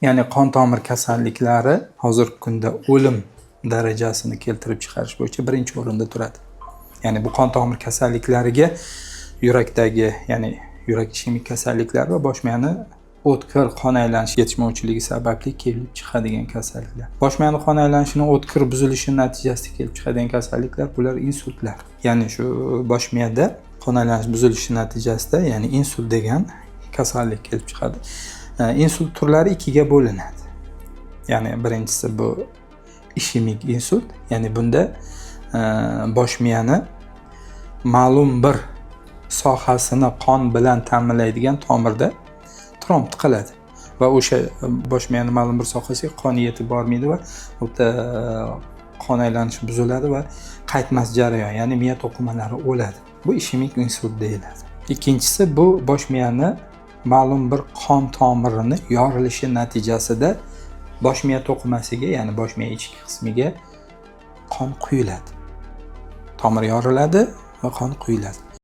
Ya'ni qon tomir kasalliklari hozirgi kunda o'lim darajasini keltirib chiqarish bo'yicha birinchi o'rinda turadi. Ya'ni bu qon tomir kasalliklariga yurakdagi, ya'ni yurak ishemik kasalliklari va bosh miyani o'tkir qon aylanishi yetishmovchiligi sababli kelib chiqadigan kasalliklar. Bosh miyani qon aylanishini o'tkir buzilishi natijasida kelib chiqadigan kasalliklar bular insultlar. Ya'ni shu bosh miyada qon aylanish buzilishi natijasida, ya'ni insult degan kasallik kelib chiqadi. Insult turlari ikkiga bo'linadi. Ya'ni birinchisi bu ishemik insult, ya'ni bunda bosh miyani ma'lum bir sohasini qon bilan ta'minlaydigan tomirda tromb tiqiladi va o'sha bosh miyani ma'lum bir sohasiga qon yetib bormaydi va u yerda qon aylanishi buziladi va qaytmas jarayon, ya'ni miya to'qimalari o'ladi. Bu ishemik insult deyiladi. Ikkinchisi bu bosh miyani ma'lum bir qon tomirini yorilishi natijasida bosh miya to'qimasiga, ya'ni bosh miya ichki qismiga qon quyiladi. Tomir yoriladi va qon quyiladi.